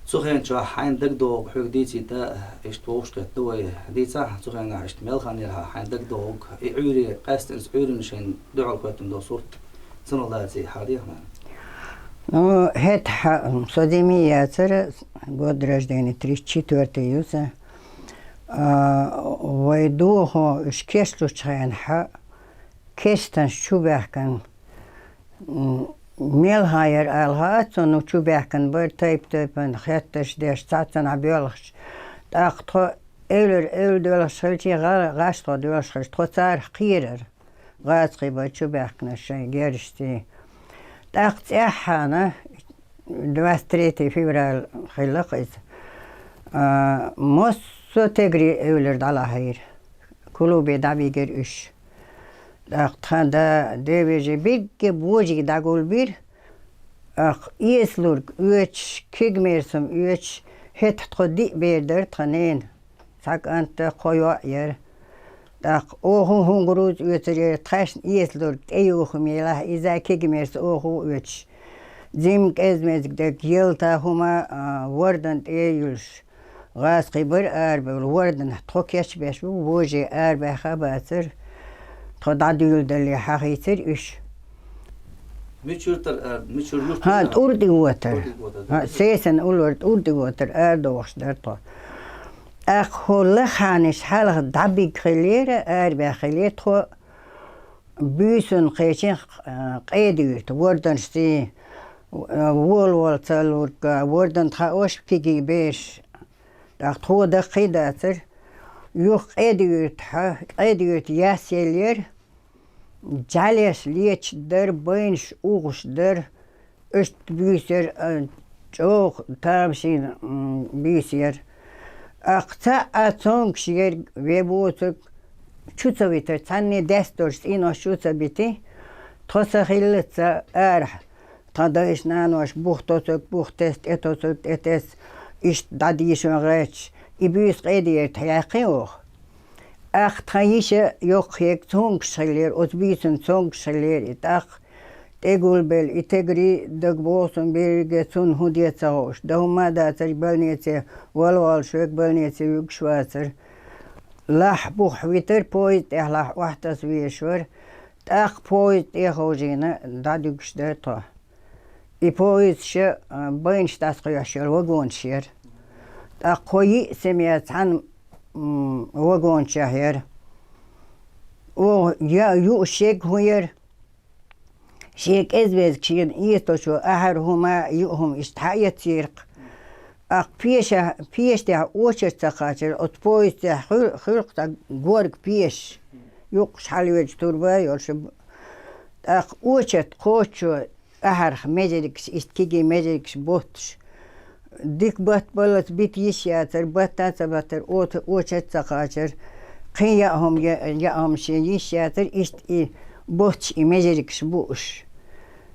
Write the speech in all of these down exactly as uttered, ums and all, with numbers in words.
Цу хенчохь хьайна дагадогӀу хьоьга дийцийта, иштта вовшахкхетта вай дийцахь, цу хенахь иштта мел хан яра хьайна дагадогӀу, и Ӏуьйре, къаьсттина Ӏуьйранна шайна дуьхьал хӀоьттина долу сурт, цунах лаций хьан дехна? Ну, хӀетахь со зиме яцара, год рождения тридцать четвёртый ю сан. А, вай дохо уьш кечлучу хенахь, кестанаш чу баьхкина, м, мел хьан яра ала хаьа цунна, ну, чу баьхкина бара тайп-тайпана хеттарш деш, цхьаццанхьа боьлхуш. ТӀаккха тхо эвлара эвла доьлхуш хилчий, гӀа-, гӀаш тхо доьлхуш хилча, тхо царах кхерара. ГӀазкхий бара чу баьхкинарш шайн герзашций. ТӀаккха цӀеххьана, двадцать третье февраль хилла-кх иза, а, массо а тегри эвлара дӀалахьийра. Клубе дӀабигира уьш. ТӀаккха тхан да, девежа бигга божий дӀагулбира. Ах, эсалург оьцуш, кегамерсам оьцуш, хӀетахь тхо диъ бер дара тхан ненан. Цхьа кӀант а, кхо йоӀ яра. ТӀаккха оха хӀун груз оьцур яра, тхаьшна эсалург тӀеюхам елахь, иза кегамерса оха оьцуш. Зим кӀезмезиг дерг ялта хӀума, а, вордан тӀе а юьлуш. ГӀазкхий бара арабевлла, ворданахь тхо кечбеш бу, вожий арабаьхна а бацара. Тхо дӀадуьйладале хьахийцира уьш. Мичуьра тара ара, мичуьра юрт? ХӀа, тӀур тӀе вотар. ТӀур тӀе вотар, да? ХӀа, сесана уллора тӀур тӀе вотар, арадохуш дара тхо. ТӀаккха хӀокху лаххьанаш хьалха дӀабигна хиллера, арабаьхна хиллера тхо, буьйсанна кхечира, а, Къеда-Юьрта, ворданашций, а, волавала ца лург, а, вордан тхаош кегий бераш. ТӀаккха тхо даккхий дацара. Юха Къеда-Юьртахь, Къеда-Юьрта яс еллера, жӀаьлеш леташ дара, байнаш угӀуш дара, иштта буьйса яра, а, чӀогӀа тамашийна, м, буьйса яра. ТӀаккха цхьа а цомгуш ерг вен боцург чу ца витара, цхьанне даьсса долчу цӀенош чу ца битий, тхо ца хиллалц арахь. Тхан дайша-наноша бух тоцург бух тесна, тӀе тоцург тӀе тесна, иштта дӀадийшина гӀерташ, и буьйса Къеда-Юьртахь яьккхина оха. ТӀаккха тхан йиша йоккхаерг цомгуш хиллера, оцу буьйсанна цомгуш хиллера и. ТӀаккха тӀегулбелла и тегри дагабогӀу суна, берриге цунна хӀун де ца хууш. Дан хӀумма а дацара, больнице вала воллуш верг больнице вуьгуш вацара. Лахь бухахь витара, поезд тӀехь лахь охьатасса везаш вара. ТӀаккха поезд тӀе а ховшийна, дӀадуьгуш дара тхо. И поездаш а, байнаш дӀасакхоьхьуш йолу вагонаш яра. ТӀаккха кхо-йиъ семья цхьана, м, вагончехь яра. Оха я юуш шега хӀун яра? Шен кӀезбезиг шена эцочо ахьар хӀума, юа хӀума иштта хьаэццийра-кх. ТӀаккха пеша-, пешахь очередь ца кхачара, оцу поездехь хуьлу-, хуьлу-кх цхьа горга пешаш. Юккъаш хьалаведачу турба йолуш. ТӀаккха очередь кхоччо ахьарх межаригаш, иштта кегий межаригаш боттуш. Дика баттабаллалц бита йиш яцара, батта а ца баттара, ота-, очередь ца кхачара. Кхин яа хӀума, я-, яа хӀума шен йиш яцара, иштта и боттуш и межаригаш бууш.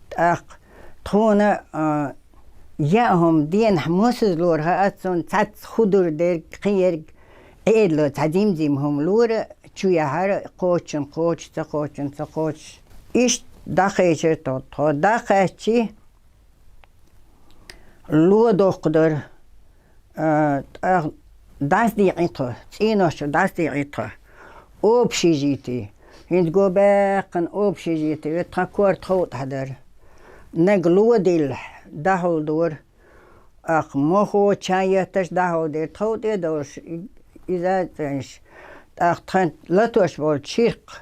ТӀаккха тхуна, а, яа хӀума денахь мосазза лора хаьа цунна, цхьацца худур дерг, кхин ерг, Ӏедало цхьа зим-зим хӀума лора, чу яхьара, кхоччун кхочуш, ца кхоччун ца кхочуш. Иштта дӀакхечира тхо. Тхо дӀакхаьччий, ло доккху дара, а, тӀаккха дӀасадеъний тхо, цӀенош чу дӀасадеъний тхо. Общежитие. ХӀинца го баьккхина общежитие, тхан корта ховтӀахь дара. Наг ло диллахь, дӀахьулдора. Ах, мохо чан етташ дӀахьулдира, тхов тӀе а долуш, и-, иза а цӀенаш. ТӀаккха тхан латош болу чиркх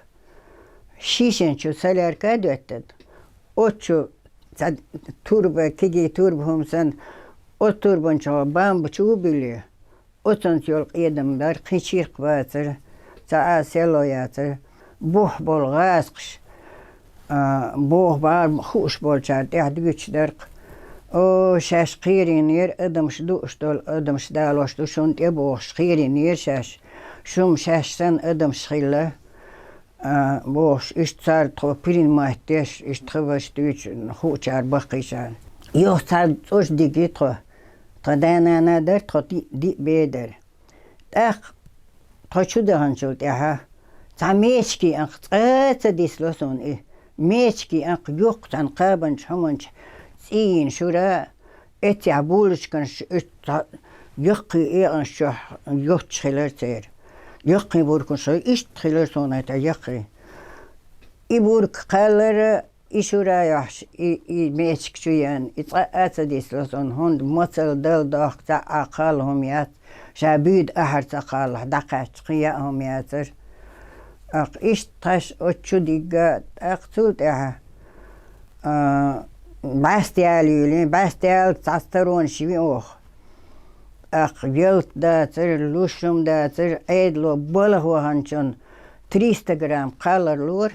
шишен чу солярка а доьттина. Оцу чу цхьа турба, кегий турба хӀума санна, оцу турбан чохь бамба чу а буьллий, оцунца йолу къедам дара, кхин чиркх бацара, цхьа а село яцара. Бух болу гӀазкхаш, а, боху бахьана хууш болчара тӀехь дуьйцуш дара-кх. О, шаьш кхерийнера, адамаш дууш долу, адамаш далош ду шуна тӀе бохуш, кхерийнера шаьш. Шу-м шаьш санна адамаш хилла, а, бохуш, иштта цара тхо принимать деш, иштта хабарш дуьйцуш, хуучара баккхийчара. Юха цхьа цӀожа диги тхо. Тхан да-нана дара, тхо диъ, диъ бер дара. ТӀаккха тхо чу даханчул тӀаьхьа цхьа мечкий анхъ, цкъа а ца дисло суна и. Мечкий анхъ юхкъ цхьана кхабанчу хӀуманчу цӀийна шура, Эццехь булочканаш уьш цхьа яккхий экъанаш чохь йоццуш хилар церан. Яккхий бурканаш, иштта хилар суна тӀе яккхий. И бурка кхаллара, и шура йохьуш, и, и мечка чу еана, и цкъа а ца дисло суна, хӀунда мацалла дала дохку цхьа а кхалла хӀума яц, ша буьйда ахьар ца кхаллахь, дӀакхаьчча кхин яа хӀума яцара. ТӀаккха иштта тхаьш оцу чу дигга, тӀаккха цул тӀаьхьа, а, бӀаьстаяла юьйлина, бӀаьстаяла цхьа старонаш вина оха. ТӀаккха ялта дацара, луш хӀума дацара, Ӏедало балха ваханчунна триста грамм кхаллар лора.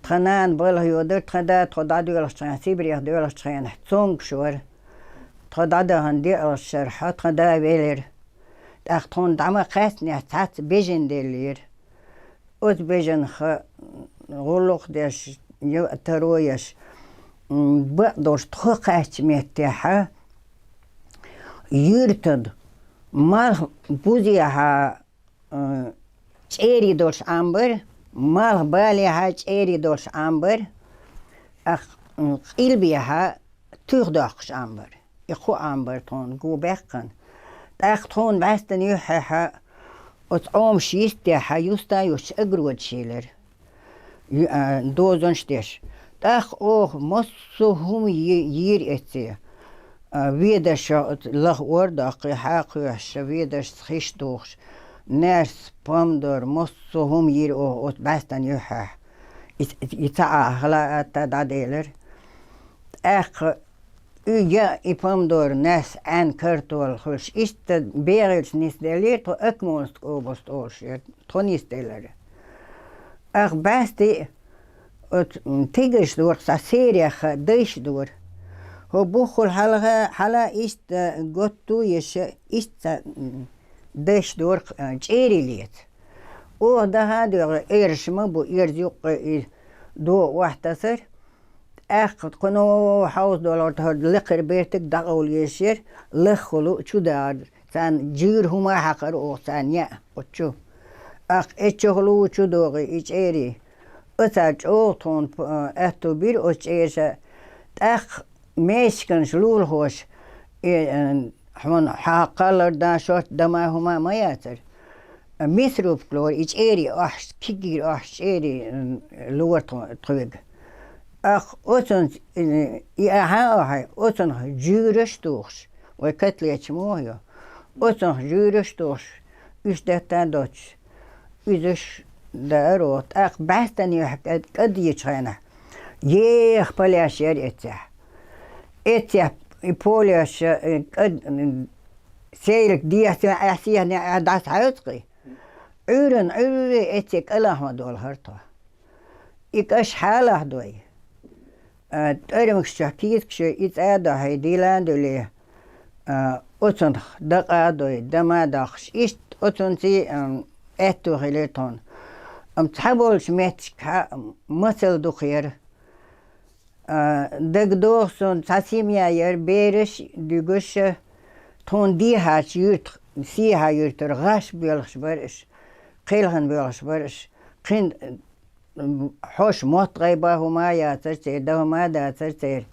Тхан нана балха йодара, тхан да тхо дӀадоьлхучу хенахь, Сибрех доьлхучу хенахь, цомгуш вара. Тхо дӀадахана диъалгӀачу шарахь тхан да велира. ТӀаккха тхуна дӀа ма кхаьчнехь, цхьацца бежан деллера. Оцу бежанах гӀуллакх а деш, ю-, таро еш, м, бакъдолуш тхо кхаьчча меттехьа, юьртан малх бузехьа, э, чӀерий долуш Ӏамбар, малх балехьа чӀерий долуш Ӏамбар, ах, м, къилбехьа туьха доккхуш Ӏамбар. И кху Ӏамбар тхуна гу баьккхина. ТӀаккха тхуна бӀаьстана юьххьехьа, оцу Ӏомаш йистехьа, юста а юстуш, огородаш йилира. Ю-, а, дозанаш деш. ТӀаккха оха массо а хӀума йи-, йийра эцце. А, ведарша оцу лаха ор доккхий, хьакхоьхьуш, ведаршца хиш тухуш, наьрс, помидор, массо а хӀума йийра оха оцу бӀаьстана юьххьехь. И, и цхьа а хала атта дӀаделира. ТӀаккха и яа, и помидор, наьрс, Ӏаьн, картол хуьлуш, иштта бегӀилча нисделлера тхо Акмолинск область олуш яра. Тхо нисделлера. Ах, бӀаьсти, оцу, м, тигарш дора, цхьа серех дайш дора. ХӀо буххул хьалха, хьала иштта готто еш, иштта, м, дайш дора, а, чӀерий леца. Оха даха а доьгӀу, эраш ма бу, эрз юккъе и до охьатасар. ТӀаккха кхуьно хьовса долу тхо лекхара бертиг дӀакъовла езаш яра, лаххула чу дахар. Царна жуьйра хӀума а хьакхара оха царна яа оцу чу. Аккха эццахула чу догӀий и чӀерий. Оцара чӀогӀа тхуна п-, аьтту бира оцу чӀераша. ТӀаккха мечканаш лулахоша, и, э, хьуна хьакхаллар дан шорта дама хӀума ма яцара. Мясорубка лора, и чӀерий охьаш, кигийра охьаш чӀерий, м, лора тхо-, тхоьга. Ах, оцунца, и, и ахьа а ахьа, оцунах жуьйраш тухуш, вай котлеташ муха йо, оцунах жуьйраш тухуш, уьш детта а доцуш, уьзуш даар оха. ТӀаккха бӀаьстана юьхь кӀад-, кӀад йича хенахь, еха палеш яра эццехь. Эццехь и полеш, э, кӀад-, м, сейлик дехьа, ахь сехьа, ахь дӀасахьаьвза кхин. Ӏуьйранна Ӏуьйре эцце кӀалахьа ма долу хӀара тхо. И кӀаш хьалахь дой, а, тӀоьрмигаш чохь кийсакаш йой, и цӀа а дохьий, дийла а дуьллий, а, оцунах дакъа а дой, дама а доккхуш, иштта оцунций, ам, аьтту хилира тхуна. Амма цхьаболчу метташкахьа мацалла дукха яра. А, дагадогӀу суна, цхьа семья яра, бераш, дуьгуш, тхуна дехьарчу юьртах, сехьа юьртара гӀаш боьлхуш бара аш, кхелхана боьлхуш бара аш, кхин, м, хьош мотт гӀайба хӀума а яцара церан, дан хӀума а дацара церан.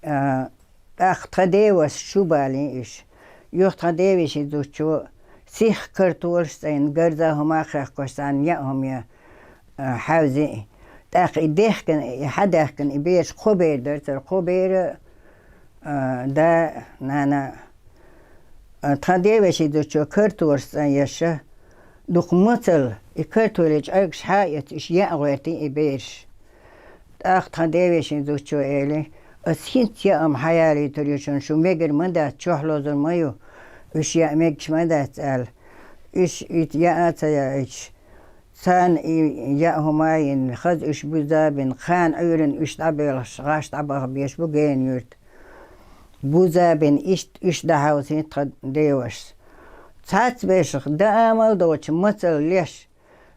А, тӀаккха тхан девас шу балийна уьш. Юха тхан девешин зудчо сиха картолаш цӀена, гарза хӀума а кхехкош царна яа хӀума я, а, хьаьвзина. ТӀаккха и дехкина, и хьадаьхкина, и бераш кхо бер дара цара, кхо бер, а, да, нана. А, тхан девешин зудчо картолаш цӀен еш, дукха мацалла, и картоле чӀайгаш хьа а эцна, уьш яа гӀоьртина и бераш. ТӀаккха тхан девешин зудчо элира: «Ас хӀинца яа-м хьаялийтур ю шуна, шу мегар ма дац, чохь лозур ма ю, уьш яа мегаш ма дац», – аьлла. Уьш итт яа а ца яийтуш, царна и яа хӀума а йина, хаза уьш буза а бина, кхана Ӏуьйранна уьш дӀабоьлхуш, гӀаш дӀабаха безаш бу Гена-Юьрта. Буза а бина, иштта уьш дӀахьовсийна тхан девашас. Цхьацца бершах дан амал доцуш мацалла леш,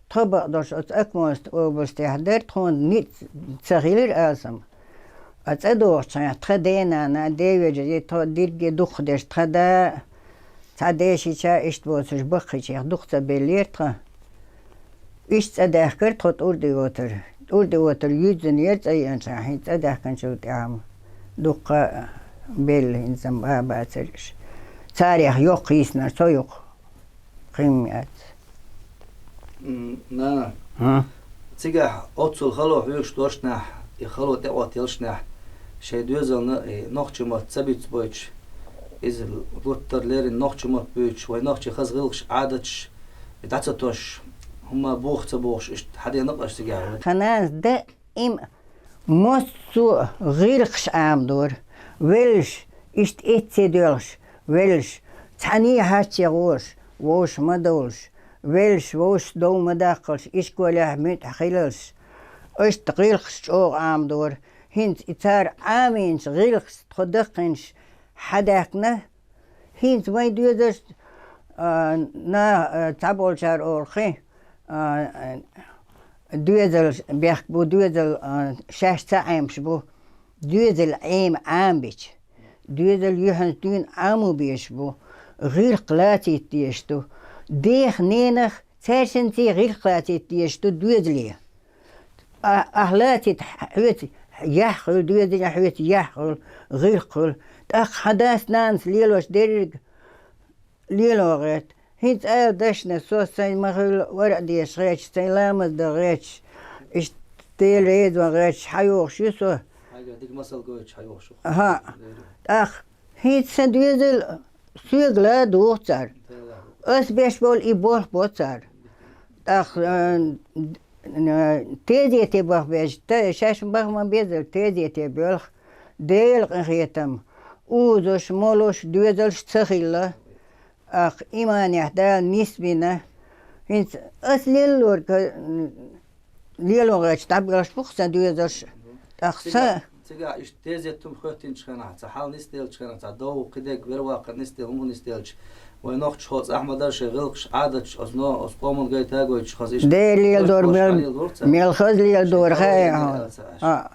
тхо бакъдолуш оцу Акмолинск областехь дара, тхуна ницкъ ца хилира алсам. А цӀа догӀучу хенахь тхан ден-нана, ден вежарий, тхо дерриге дукхахдерш, тхан да, цхьа дешича иштта боцуш баккхийчех дукха ца беллера тхан. Уьш цӀа даьхкира тхо ТӀурдиотар. ТӀурдиотар юьззина яра цӀа еанчахьа, хӀинца цӀа даьхкинчул тӀаьхьа-м дуккха Белла хӀинца баьбацар уж. Царех йоккха йиснар со ю-кх, кхин яц. М, нана, хӀа? Цигахь оццул хало хьоьгуш долчунехь, и хало тӀеӀоттаелчунехь, шайн доьзална и нохчийн мотт ца бицбойтуш, иза гуттар леррина нохчийн мотт буьйцуш, вайн нохчийн хаза гӀиллакхаш, Ӏадаташ, и дӀа ца тосуш, хӀумма боху ца бохуш, иштта хьаденакъаш цигахь вай. Хананас даим массо а гӀиллакхаш Ӏамадора, веллаш, иштта эццехь доьлхуш, веллаш, цхьаьна хьаьчча гӀош, вовшах ма довлуш, веллаш, вовшашца дов ма даккхалаш, ишколехь муьтӀахь хилалаш, иштта гӀиллакхаш чӀогӀа Ӏамадора. ХӀинца и цара Ӏамийначу гӀиллакхашца тхо даккхийнаш хьадаьккхина, хӀинца вайн доьзалш, а, на, а, цхьаболчара олу хи, а, доьзалш бехк бу, доьзал, а, шаьш ца Ӏемаш бу, доьзал Ӏема Ӏамабича, доьзал юьхьанца дуьйна Ӏамо безаш бу, гӀиллакх лацийтта дезаш ду. Дех, ненах, цаьршинций гӀиллакх лацийтта дезаш ду доьзале. А-, ахь лацийтта хьоьца яхь хуьлу, доьзале хьоьца яхь хуьлу, гӀиллакх хуьлу. ТӀаккха хьан дас-нанас лелош дерриг лело гӀерта. ХӀинца ала дашна, со сайн ма-хуьллу вара а дезаш гӀерташ, сайн ламаз дан гӀерташ, иштта Дела реза ван гӀерташ хьайогӀуш ю со. Хьайга дика масал гойтуш хьайогӀуш ю. Аха. ТӀаккха хӀинца сан доьзал соьга ладугӀу цара. Ас беш болу и болх бо цара. ТӀаккха, а, н-, тезете баха беза, те-, шаьш баха ма безара тезете боьлху, Делан къинхетам, узуш, молуш, доьзалш ца хилла. Аккха иманехь Дала нисбина. ХӀинца ас леллорг, м, лело гӀерташ дӀабоьлхуш бу-кх сан доьзалш. ТӀаккха сан Цигахь иштта тезет хӀума хӀоьттинчу хенахь, цхьа хьал нисделчу хенахь, цхьа дов, кхидерг, вер ваккха нисделла, хӀума нисделча, вайн нохчаша хӀоццу ахь ма-дарра шайн гӀиллакхаш, Ӏадаташ, оцу но-, оцу къоман гайта а гойтуш, хаза иштта Дела леладор оцу мел, шайна лелдора цара. Мел хаза леладора, шайн хай, хӀо. Аьлла ца Ӏаш. А,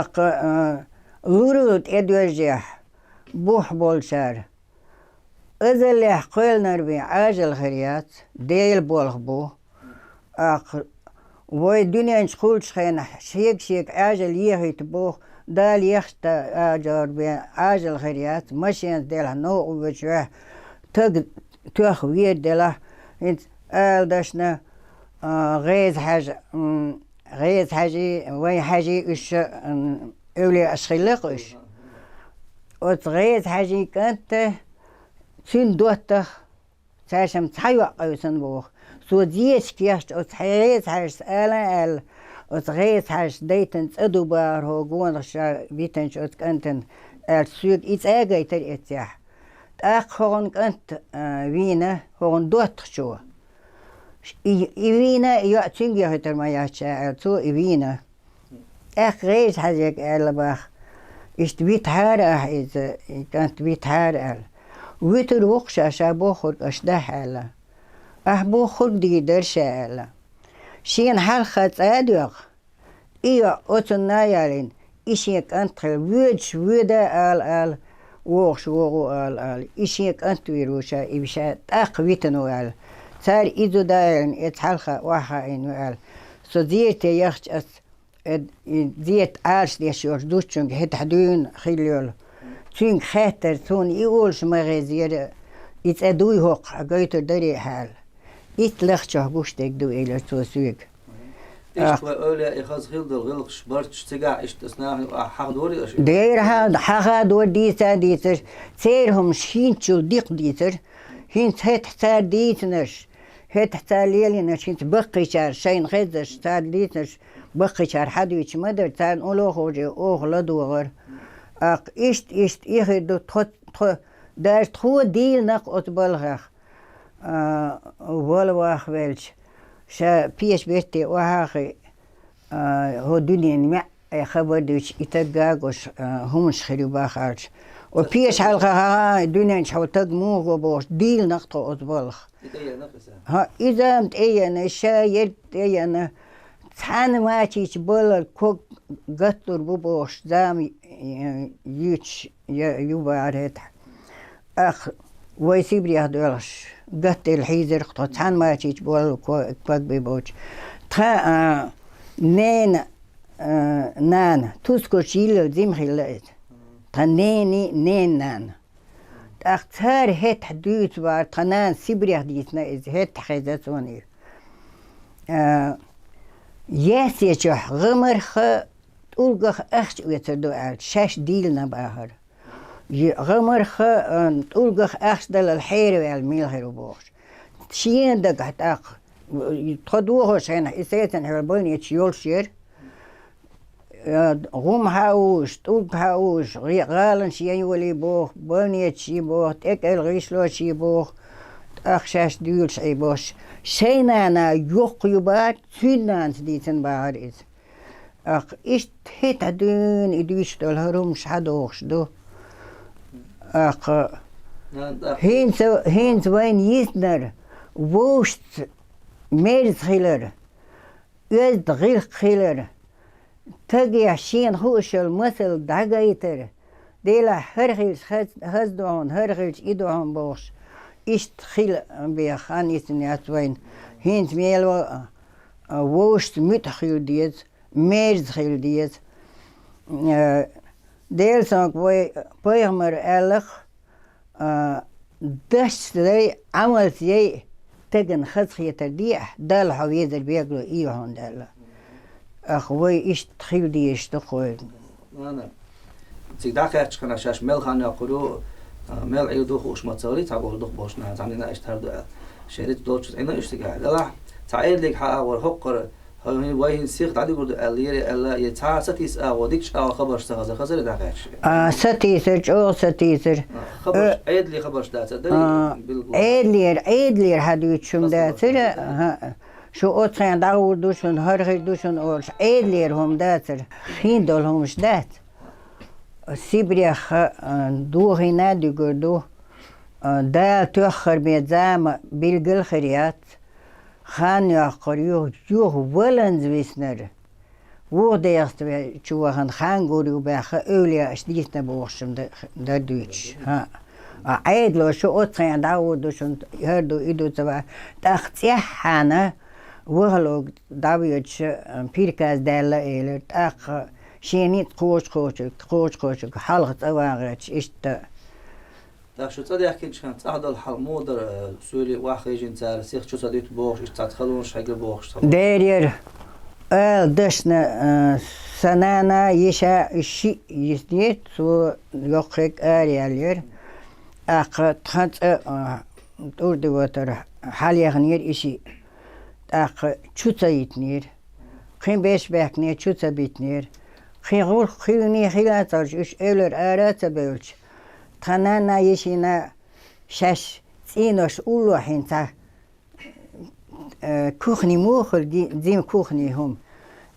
аккха, а, лурал тӀедоьжжехь, бухь болчара. Азаллехь кхоьллинарг бен Ӏажал хир яц, Делан болх бу. Аккха вай дуьнен чу кхуллучу хенахь шега-шега Ӏажал ехийта боху, Дала ехча Ӏажор бен Ӏажал хир яц, машенца делахь, новкъа воьдуш вехь, таг тоьхна вер делахь, хӀинца ала дашна, а, ГӀеза-Хьаьжа, м, ГӀеза-Хьаьжий, вайн Хьаьжий уьш, м, эвлаяаш хилла-кх уьш. Оцу ГӀеза-Хьаьжин кӀанта цуьнан доттагӀа, цаьршимма цхьа йоӀ къевсина боху. Со зечка ехча, оцу ГӀеза-Хьаьжас ала а аьлла, оцу ГӀеза-Хьаьжас дайтина цӀа ду бахара хӀокху гонах ша витинчу оцу кӀантана, аьлла, соьга и цӀа а гайтира эццехь. ТӀаккха хӀокхуьнан кӀант, а, вийна, хӀокхуьнан доттагӀчо. И, и вийна, и йоӀ цуьнга яхийтар ма яц ша аьлла, цо и вийна. ТӀаккха ГӀеза-Хьаьжега аьлла боху: «Иштта витахьара ахь иза, и кӀант витахьара», — аьлла. «Вуьтур ву-кх ша, ша бохург аша дахьа», — аьлла. «Ахь бохург дийр дара ша», — аьлла. Шена хьалха цӀа а доьгӀна, и йоӀ оцунна а ялийна, и шен кӀант хилла, воьдуш воьду ала-ала, вогӀуш вогӀу ала-ала, и шен кӀант вийр ву ша, и ша тӀаккха витина ву аьлла. Цара и зуда а ялийна, эцца хьалха охьахаийна ву аьлла. Со зерате яхча ас, э, и зерат Ӏалашдеш йолчу зудчуьнга хӀетахь дуьйна хилла йолу. Цуьнга хаьттара, цунна и олуш ма хезара, и цӀа дуй хӀокху, хьан гойтур дарий ахь аьлла. Итт лахчохь гуш дерг ду, элира цо соьга. Иштта вай ойла ян, и хаза хилла долу гӀиллакхаш, барт цигахь иштта ас нахана юкъахь хьахадора аша? Дера хьан, хьахадора, дийца а дийцира, церан хӀумаш хӀинцачул дикха дийцира. ХӀинца хӀетахь цара дийцинарш, хӀетахь цара лелийнарш, хӀинца баккхийчара шайна хезарш, цара дийцинарш, баккхийчара хьадуьйцуш ма дара, царна уллохь а оха ладогӀара. Аккха иштта, иштта и хир ду, тхо, тхо, даже тхо дийна-кх оцу балхах. А, вала вахвелча, ша пеша бетте охьа а хи, а, хӀо дуьненан маьӀӀе хабар дуьйцуш, и таг гуш, а, хӀуманаш хир ю бахарча. О, пеша хьалха, хьан дуьнен чу хьо таг муха го бохуш, дийна-кх тхо оцу балха. И тӀееана-кх иза? ХӀа, иза-м тӀееана, ша ерг тӀееана. Цхьана мачийча баллал ког гатталур бу бохуш, зама, э, юьйцуш я-, ю бахьара хӀетахь. Ах, вай Сибрех доьлхуш, гатделла хьийзира-кх тхо, цхьана мачийча болу ко-, ког бен боцуш. Тхан, а, нена, а, нана, тускурчу йиллал жима хилла иза. тхан нени, ненан нана. ТӀаккха цара хӀетахь дуьйцу бара, тхан нана Сибрех дийцина иза, хӀетахь хеза цунна иза. А, Яьссечохь гӀамарха тӀулгах ахча оьцур ду аьлла, шаьш дийлина бахара. Е-, гӀамарха, а, тӀулгах ахча далал хьераваьлла мила хир ву бохуш. Шена дагахь тӀаккха, тхо дохош хенахь, и сецан хьоьлу больницаш йолуш яра. Э, гӀум хьан уьш, тӀулг хьан уьш, гӀе-, гӀаланаш ян йолий боху, больницаш йий боху, тӀекӀел гӀишлош йий боху, тӀаккха шаьш дуьйлуш Ӏий бохуш. Шайн нана йоккха ю бара, цуьнан нанас дийцина бахара иза. Аккха иштта хӀетахь дуьйна и дуьйцуш долу хӀара хӀумаш хьадогӀуш ду. Аккха хӀинца, хӀинца вайна йиснар, вовшашца мерза хилар, оьзда гӀиллакх хилар, тагехь шена хууш йолу масал дӀагайтар, делахь хӀара хилча хаз-, хаза ду хьуна, хӀара хилча и ду хьуна бохуш, иштта хила бен хан йисина яц вайна. ХӀинца мел ван, а, вовшашца муьтӀахь хила деза, мерза хила деза. Э, Делан сонга вай пайхамар аьллах, а, дашца дай, Ӏамалца яй, тагана хазахетар де ахь, Далла хьо везар бегло и ю хьуна аьлла. Ах, вай иштта хила дезаш ду-кх вай. Нана, цига дӀакхаьчча хана шаьш мел хан йоккхур ю, а, мел Ӏийр ду хууш ма ца хилий, цхьаболу дукхахболчу нана, цхьана дина иштта хӀара ду аьлла. Шен ницкъ долчуьра Ӏийна иштта цига аьлла. Делахь, цхьа Ӏедаллига хьан агӀор хӀокхура, хӀай вай хӀинца сиха дӀадуьгур ду аьлла, лерий аьлла, я цхьа сатийса агӀо, дикачу агӀо хабарш ца хазар, хазарий дӀакхаьчча? А, сатийсар, чӀогӀа сатийсар. А, хабарш, э, Ӏедале хабарш дац, а, дарий, а, билгало? Ӏедалера, Ӏедалера хьан дуьйцуш хӀума дацара, хӀа, шу оцу хенахь дӀагӀур ду шуна, хӀара хир ду шуна олуш, Ӏедалера хӀума дацара. Хин долу хӀумаш дац. Сибрех, а, дохийна а дуьгур ду. А, Дала тоьххар бен зама билгал а хир яц. Хан йоккхур ю, юха валанза виснар. Вуха дехаста ве-, чу вахана хан гур ю баьхха, эвлаяаш дийцина бохуш м-, д-, дар дуьйцуш. ХӀаъ. А Ӏедало шу оцу хенахь дӀагӀур ду шуна, хӀара ду, и ду ца ваьа. ТӀаккха цӀеххьана вахалург дӀавоьдуш, а, приказ даьлла элира. ТӀаккха шен ницкъ кхочу-кхочург, кхочу-кхочург хьалха цӀа ван гӀерташ иштта. ТӀаккха шу цӀа даьхкинчу хенахь цӀахь долу хьал муха дара, суьйлий охьахевшина цара, сиха чу ца дуьту бохуш, иштта цхьацца халонаш хьегира бохуш цхьа? Дера яра. Ала дашна, а, сан нана, йиша, шиъ йиснера, цо йоккхерг араяьллера. ТӀаккха тхан цӀа, а, тӀурдиватар хьалъяхнера и шиъ. ТӀаккха чу ца йитинера. Кхин берш баьхкинера, чу ца битинера. Кхин гӀуллакх хилла а хилла а ца хилча, уьш эвлара ара а ца бевлча, тхан нана, йишина шаьш цӀийнош уллохь хӀинца, э, кухни муха хуьлу, ди-, дима кухни хӀума.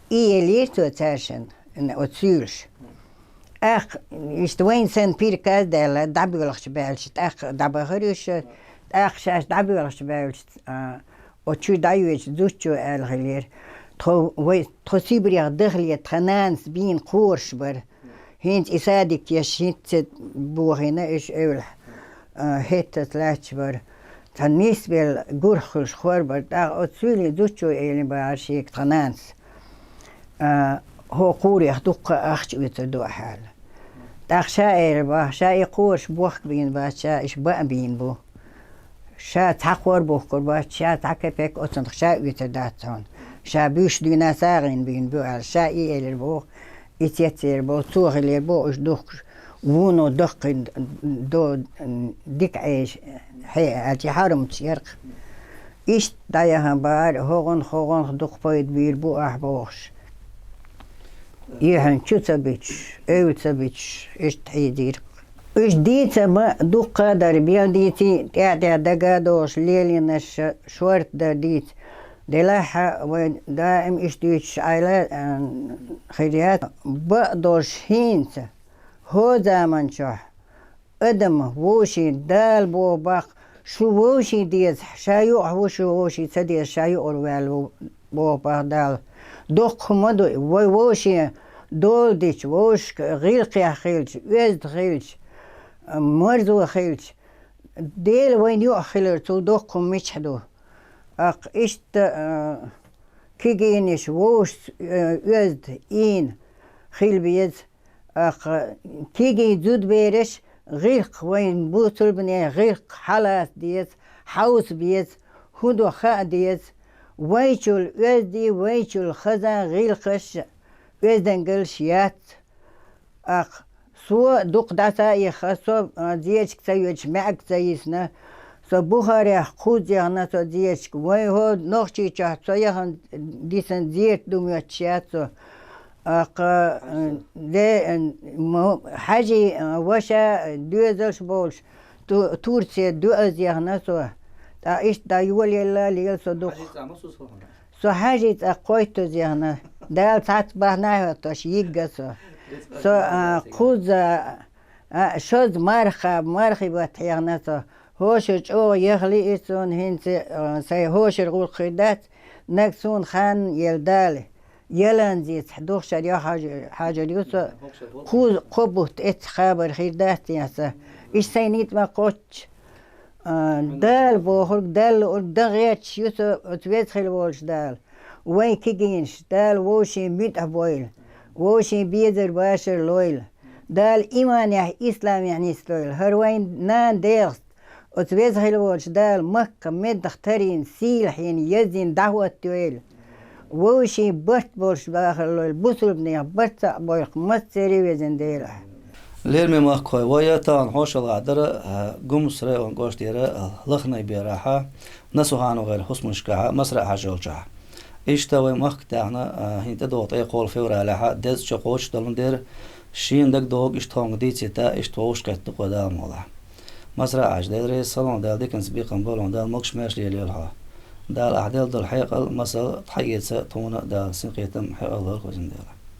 И елира цо цаьршинна, н-, оцу суьйлуш. ТӀаккха иштта вайна санна приказ а даьлла, дӀабоьлхуш баьлча, тӀаккха дӀабахара уьш, тӀаккха шаьш дӀабоьлхуш баьлча, а, оцу чу дӀайоьдучу зудчо аьлла хилира: «Тхо вай, тхо Сибрех дахале тхан нанас бийна кхораш бара. ХӀинца и садик еш хӀинцца бохийна, уьш эвлахь, а, хӀеттаца лаьтташ бара. Цхьа нисбелла гурхьа хуьлуш хор бара». ТӀаккха оцу суьйлин зудчо элира бахара шега тхан нанас: «А, хӀокху кхурех дуккха а ахча оьцур ду ахьа», — аьлла. ТӀаккха ша элира бахара, ша и кхораш бохка бийна бац, ша иштта баа бийна бу. Ша цхьа кхор бухкур бац, ша цхьа кепек оцунах ша оьцур дац хьуна. Ша буьйш дуьйна сагӀина бийна бу аьлла, ша и элира боху, и цецъелира боху, цо хилира боху, уьш духкуш, вуно даккхийна до-, дика Ӏеша хье аьлча, хьарамчу ярх. Иштта дӀаяхана бахара, хӀогӀанах, хӀогӀанах дукха пайда бийр бу ахь бохуш. Ихьанчу ца бичуш, эв ца бичуш, иштта хьийзийра. Уьш дийца ма дуккха а дара, бел дийций, тӀаьхьа-тӀаьхьа дага а дохуш, лелийнарш шорта дара дийца. Делахь а вай даим иштта дуьйцуш Ӏайла, а, хир яц. Бакъдолуш хӀинца, хӀокху заманчохь, адам вовшийн Дала боху баккха, шу вовшийн деза, ша юкъахь ву, шу вовшийн ца деза, ша юкъара ваьлла ву, боху баккха Дала. Доккха хӀума ду, вай вовшийн дола дича, вовшашка гӀиллакхехь хилча, оьзда хилча, марзо хилча, Дела вайна юкъахь хилар цул доккха хӀума мичахь ду? Аккха иштта, а, кегийнаш вовшашца, а, оьзда, ийна хила беза. Аккха кегий зудабераш гӀиллакх, вайн бусулбане гӀиллакх хьалаца деза, хьовса беза, хӀун ду хаа деза. Вайчул оьзди, вайчул хаза гӀиллакхаш, оьздангаллаш яц. Аккха со дукха дӀа ца а ихха, со, а, зерачка ца йоьдуш, маьӀарга ца йисна, со Бухарех кхузза яхна со зерачка. Вай хӀо Нохчийчохь со яхана дисна зерат ду моьттуш яц со. Аккха, э, де, э, мо-, хьажи, э, ваша доьзалш болуш, Ту-, Турце дуьаза яхна со. ТӀаккха иштта дӀа йолаелла лела со дукха. Со хьажи цӀа кхойттаза яхна. Дала цхьацца бахьана а хӀоттош йигга со. Со, а, кхузза, а, шозза марха, мархи баттахь яхна со. ХӀошур чӀогӀа яхли и суна хӀинца, а, сайн хӀошура гӀуллакх хир дац, нагахь суна хан ела Дала. Яланзецахь духшар йо хьажар, хьажар ю со. Кхузза кхо бутт эццахь хабар хир дац яхна со. Иштта сайн ницкъ ма кхоччу. А, Дала бохург, Далла луург дан гӀерташ ю со оцу веза хила волчу Дала. Вайн кегийнаш, Дала вовшийн муьтӀахь бойла, вовшийн безар башар лойла. Дала иманехь, исламехь нислойла. ХӀара вайн нана дегӀаст, оцу веза хила волчу Дала Макка меддах тарийна, сийлахь йина, язйина дӀахӀоттайойла. Вовшийн барт болуш бахар лойла, бусулбанех барт цхьаъ бойла массеран а везан Дела. Лераме махкахой, вай тахана хьошалгӀахь дара, а, Гумс район кӀоштера, а, Лахнай берахьа, Насуханов гӀеран хӀусамашкахьа, Масра-Хьаьжа йолчохь. Иштта вай махка тӀехь, а, хӀинца тӀедогӀу ткъе кхоалгӀа февралехьа, деза чо кхочушдалун дера, шена дагадогӀу иштта тхуна дийцийта, иштта вовшахкхетта дукха Дала мукъалахь. Масра-Хьаьжа, Дела реза хуьлда хьуна, Дала диканца бекхам бойла хьуна, Дала могуш-маьрша лелайойла хьо. Дала ахь делла долу хьекъал, масал тхьаэца тхуна Дала синкхетам, хьекъал лойла хьо, везан Дела.